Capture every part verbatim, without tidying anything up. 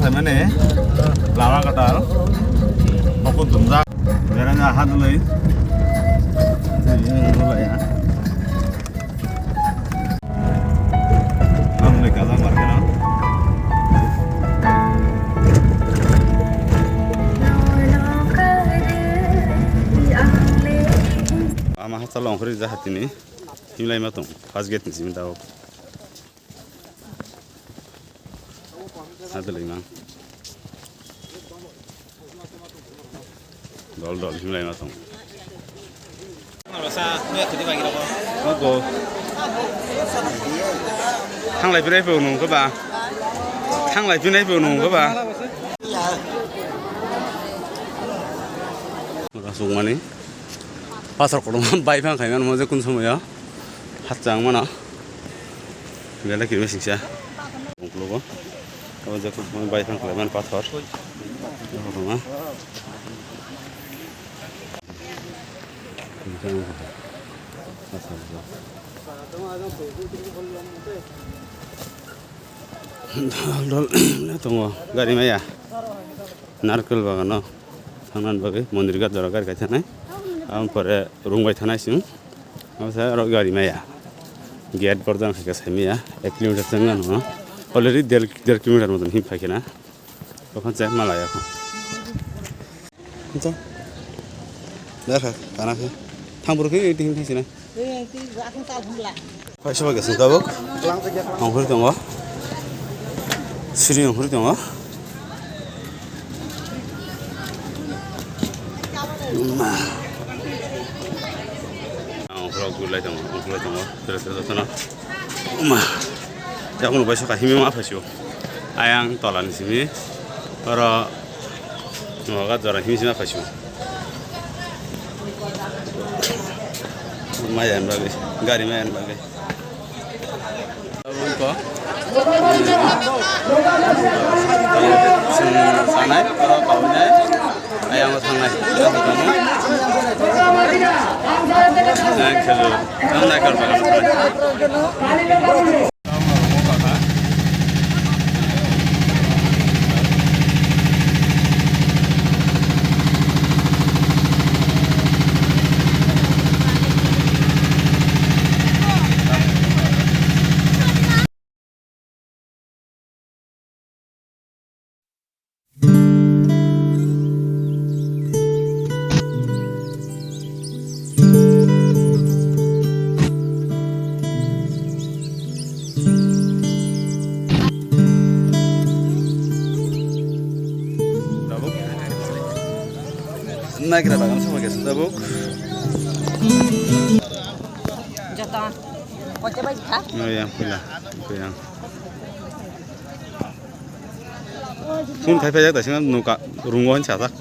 Mane, lama katal, pokok dumjak, berang aha dului. Ang le kajak markeno. Ama hachalo ongkhorwi jahatini himlai ma tong, first gate ni simi tabok. Adalai mang. Dol dol himlai ma tong. Ogo. Thanglai pinai pho nung khe ba. Thanglai pinai pho nung khe ba. Sungmani. Pasar kotorma bai phang khai mano je kun somoyo. Hachang mano. Bela kirima singsa. Ungkulugo. Abo je kun somoyo bai phang khlai mano pathor. Kotorma. Dol dol tongo gari maya. Narkel bagano thangnani bagwi mondir ghat jora gari kaisa nai. Aboni pore rung bai thanai chwng. Abo se aro gari maya. Gate borjak khe saimaya ek kilometer chwng nang no. Already der, der kilometer moton him phaikena. Tokhan chek malaya kho. Ito. Dakha, kana khe. Thang buru khe ting thang sina. Paisa bai gasing tabuk. Ongkhorwi tongo. Siri ongkhorwi tongo. Ma. Ongkhorwi gulai tongo, ongkhorwi tongo. Tere tere jotono. Ma. Yakung bai soka himi ma phaisio. Ayang tola ni simi. Oro noga jora himi sima phaisio. Maya ni bagwi, gari maya ni bagwi. Aboni ko. Chwng sanai, oro kaunai. Ayang thangnai. Ayang khelo. Ang naikar bagano thangnai. Naikra bagan sama kesa tabuk. Joto. Kote bai kha? No yang pula. Yang. Phone khai phai jak da sing nuka rungo hin sajak.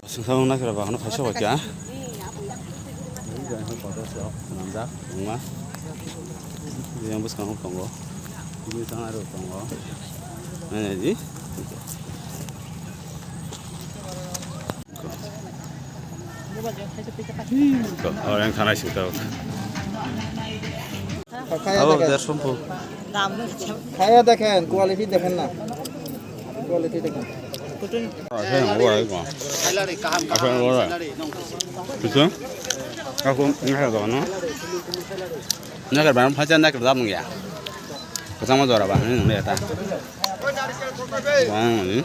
Sengkang nakra ba hano phaisa ba kya? Namjak wngma. Yang bwskango tongo. Bini tang aro tongo. Nai nai di. Orang khanai sing tau. খাইয়া ও দেখেন। দেড়শো ফু। খাইয়া দেখেন, কোয়ালিটি দেখেন না। কোয়ালিটি দেখেন। Apa yang gua itu? Apa yang gua? Itu? Aku nggak ada no. Nggak ada barang pacar nggak ada ya. Pertama juara bang ini nggak ada. Bang ini.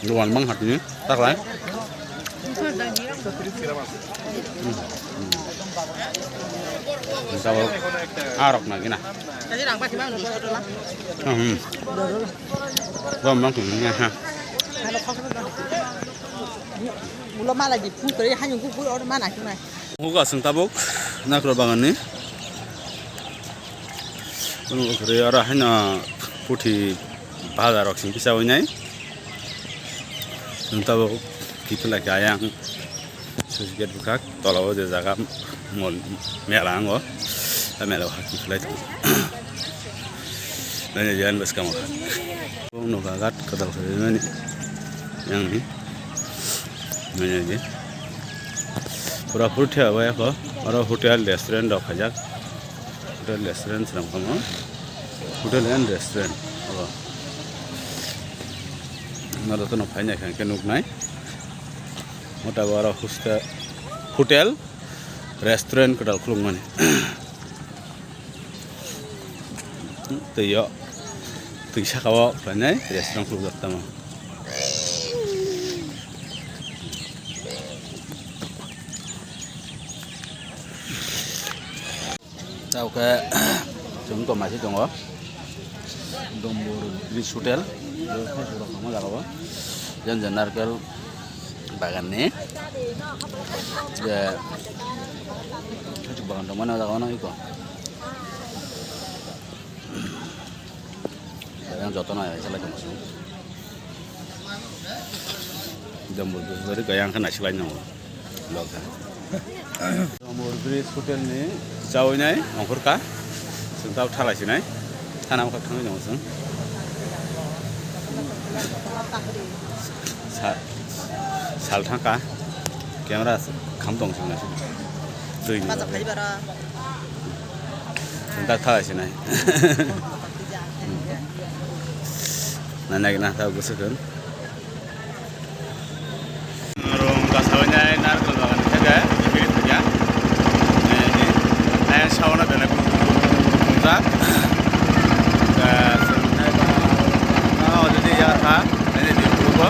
Luan bang hati ni. Tak lain. Sabok arok na gina. Hmm. Bom bang tu ni ha. Ulo mala di phu kari hanyung kuku or mana kunai. Huka sing tabuk nakro bagan ni. Ulo kari ora hanya puthi bazar rok sing bisa winai. Sing tabuk kita lagi ayang. Switch gate bwkhak, tola o je jaga mol mela ango, a mela o haki khlai tongo. Nini je ani bwskango hak. Bo nokha gat kwtal khlai mani yang ni. Nini je. Pura pura thya bai kho, oro hotel restaurant rok khajak. Hotel restaurant swnam kamo. Hotel and restaurant. Abo. Noro tono phaina khe nuknai. Mota baro hostel, hotel, restaurant kwtal khulukmani. Twiyo, twi saka o phainai restaurant khulukjak tamo. Tao khe chwng tongmasi tongo. Dombor Bridge Hotel. Bo khe chwng tongma jaga o. Jen jen narkel bagan ni. Je, khe chwng bagan tongmani o jaga o no iko. Yang joto no ai salai tongmasi. Dombor Bridge Hotel khe yang khe naisilai nango. Vlog khe. Dombor Bridge Hotel ni chawi nai ongkhor ka. Chwng tao thalai sinai. Thana wngkha thangwi tongo chwng. Sa-, sal thangkha. Camera kham tong chwng nai. Twi ni bagwi. Chwng tao thalai sinai. Nana gina tao gusukun. Rung kasawinai narkol bagan theke, bikiri thukya. Nai sauna belai kungjak. Already yakha, nini di kurugo.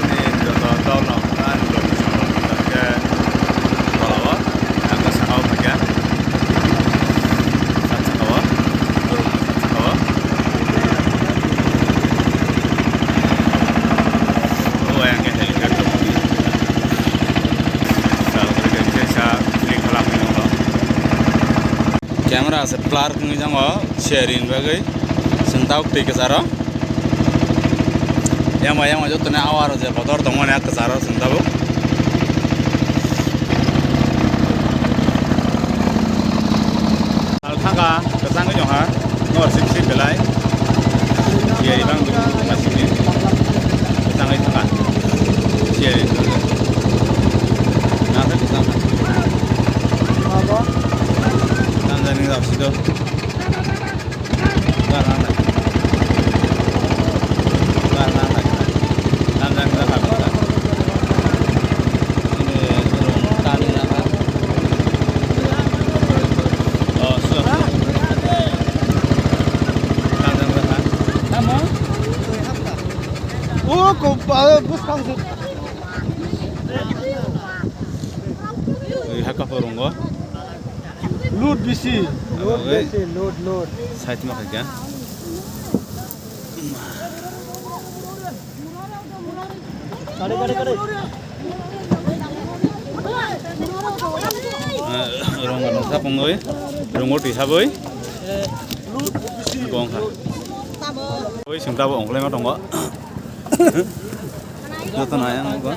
Nini joto tolno, ani logi songkol kungjak khe tolao, ang sakao thukya. Sak sakao, rung sak sakao. Camera se blur wngwi tongo sharing bagwi, chwng tabuk twi kwcharo. Yang bai yang bai joto ni awar je kotor tongmani kwcharo chwng tabuk. Sal thangkha, kwchangwi tongkha, nor sip sip belai. Siyari bang dukha sini. Kwchangwi thangkha. Siyari. Nasa kwchang. Abo? Tanzani rok sido. Bar nangnai. Bar nangnai. Tanzani rok habang. Ini rong tani nangkha. Oh, sudah. Tanzani rok ha. Tamo? Oh, kok, ah, bus kang se. Ui, haka porong go. Load bisi. Load bisi, load, load. Side ma khaikha. Kare, kare, kare. Eh, rong rong sa pongoi. Rong oti haboi. Gong kha. Oi, sing tabo ongkhlai ma tongo. Joto no ayang go.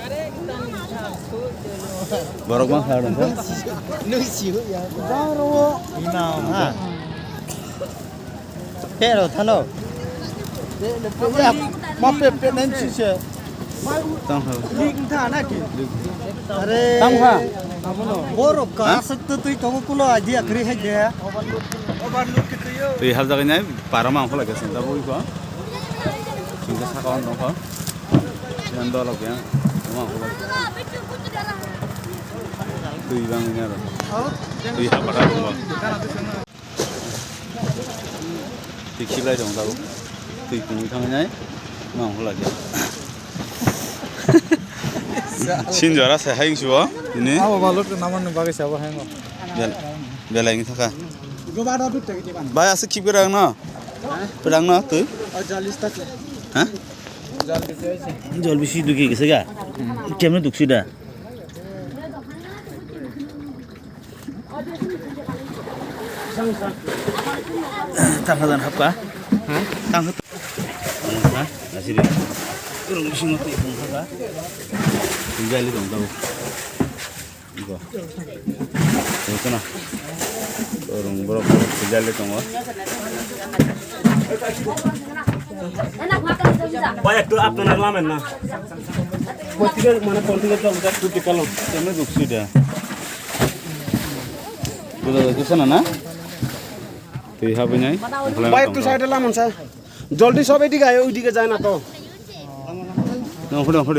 Borok bang kha rong kha. Nung siu ya. Bang ro. Ina ha. Pero thalo. Ya, ma pe pe nen si se. Tang kha. Lik tha na ki. Are. Tang kha. Borok ka sak to tui tongo kulo aji akri hai de. Overload ki tui yo. Tui hal jagai nai. Para ma ongkha lagi sing tabuk iko. Sing saka on dong kho. Yang dolok yang. Ma ongkha lagi. Tui bang ini ada. Tui apa dah? Tui khiblai dong tabuk. Tui tungwi thangwi nai. Ma ongkha lagi. Sin jora se hai sibo. Ini. Abo balut ke naman ni bagai sabo hai ngo. Bel-, belai wngwi thangkha. Bai, aswk khip kwrwng no? Kwrwng no twi? Ha? Jol bisi dukhi gese ga? Kemne duksi da? Tangkha dan hapka? Ha? Tangkha. Ha? Asiri. Rung bisingo twi tongkha. Jali tong tabo. Go. Tongkha na. Rung borok borok sijali tongo. Bhai, ektu apna nang lamen na. Political, mane political chol, ektu political. Kemne duksi da? Dula duksi na na? Twi habwi nai. Bhai, একটু সাইডে লামুন স্যার। জলদি সব এদিকে আয়, ওইদিকে যায় না তো। Nongkhor, nongkhor.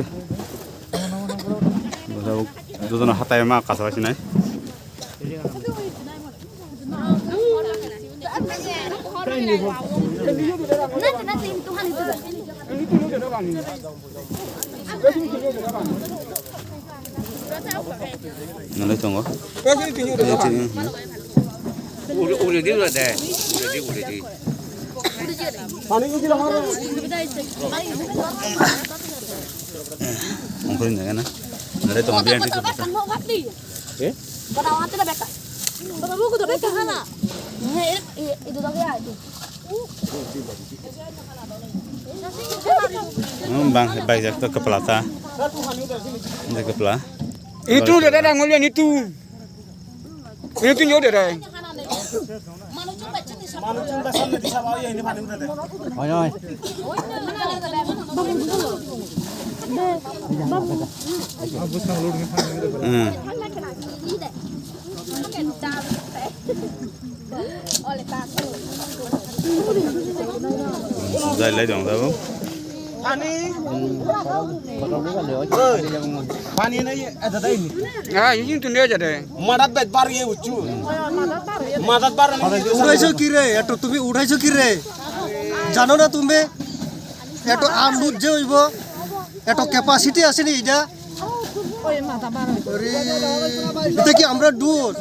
Jotono hatai ma kasa sinai. Nalai tongo. Ure, ure di ure de. Ure di, ure di. Ongkori nai na. Nalai tongo biang ti. Eh? Hmm, bang, bang, jak to kepala ta. Ini kepala. Itu udah ada ngolian itu. Itu nyo udah ada. Oi, oi. Hmm. Jai lai dong dabo. Pani. Pani na ye ada dai ni. Ah, ini tu ni aja deh. Madat bet bar ye uchu. Madat bar ni. উঠাইছো কি রে? এত তুমি উঠাইছো কি রে? জানো না তুমি? এত আর লুট যে হইব। এত ক্যাপাসিটি আছে নি এটা? আরে, এটা কি আমরা ডুর?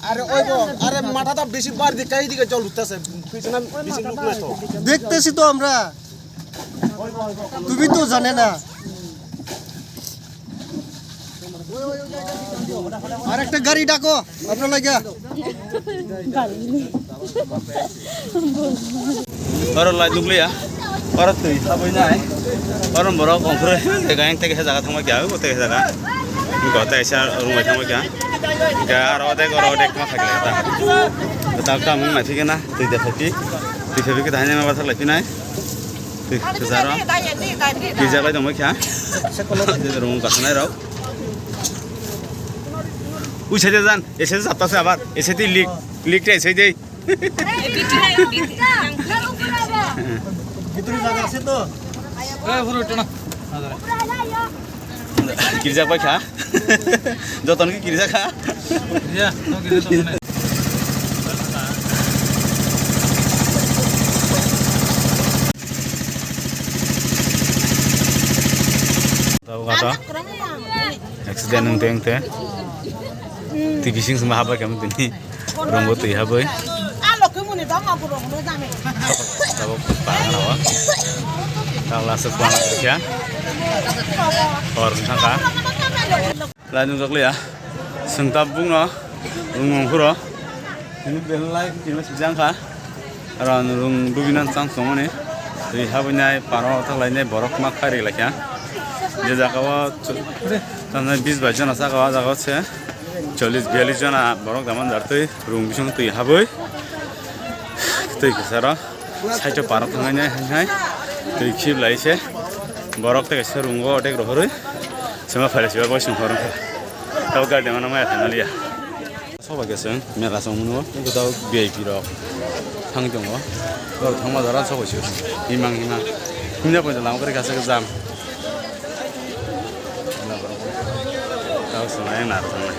আরে ওই গো, আরে মাথাটা বেশি বার দিকে, এই দিকে জল উঠতেছে, পিছনে বেশি লোক নাই তো। দেখতেছি তো আমরা। তুমি তো জানে না। আর একটা গাড়ি ডাকো, আপনার লাগা। Oro lai nukliya. Oro twi habwi nai. Oro borok ongkhorwi tei gayang tei kaisa jaga thangma kya, bo tei kaisa jaga. Go tei kaisa rung bai thangma kya. Ga aro odek, oro odek ma khaikha ta. Ta ta mung nai phikena, twi da phaikhi. Twi phaikhi ta hanya ma bathar lai phinai. Twi khajaro. Twi jaga tongma kya. Rung kasanai rok. Ui, sede jan, ese japta se abar, ese ti lik, lik te ese dei. ভিতরে জায়গা আছে তো? এ, পুরো উঠো না। Kirijak bai kha. Jotono ki kirijak kha. ইয়া, তো কিছু তো মনে। Tabo kata. Accident wng teng te. Twi bising sima habai kami tini. Rombo twi haboi. Tabo parang lawa. Tang lasa kuang kya. Hor wng thangka. Lai nungjak liya. Sengta bukno. Wng mung phuro. Tini belai tini sijang kha. Aro ang rung dugina chang songmani. Twi habinai paro thanglainai borok ma kharwi laikha. Je jaga o chu-, tamni bis bai jona saka o jaga o se chollish biyallish jona borok daman jar twi rung bising twi habwi. Twi kwcharo side o paro thanglainai hai hai. Twi khiblai se borok tei kaisa rung o dek rohorwi sema phaile se bo song horo. Tabo gari dema nang maya thanglalia. Sobai khe chwng mela chwng mano, tei tei V I P rok thang tongo. Borok thangma jora sobai se himang himang. Himya poito lama kwrwi kha se jam. Tao se nai nar thangnai.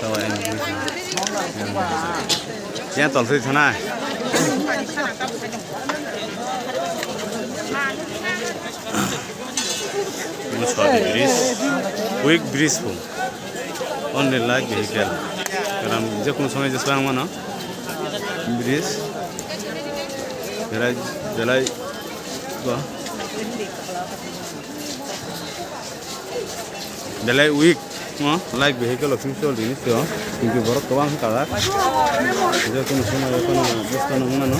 Tao ai nugwi. Yang tol thwi thanai. Sorry, bridge. Weak bridge bo. Only light vehicle. Karam je kono somoy je soyang mano. Bridge. Belai, belai ba. Belai weak. Mo, light vehicle official jinis to, kintu borok kwbang kha kajak. Je kono somoy, je kono bwskang nung mano.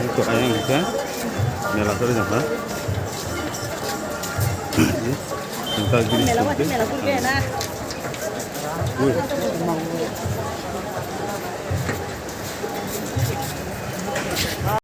Ito ayang khe mela sari jangkha. Jangkha giri songkhe. Ui.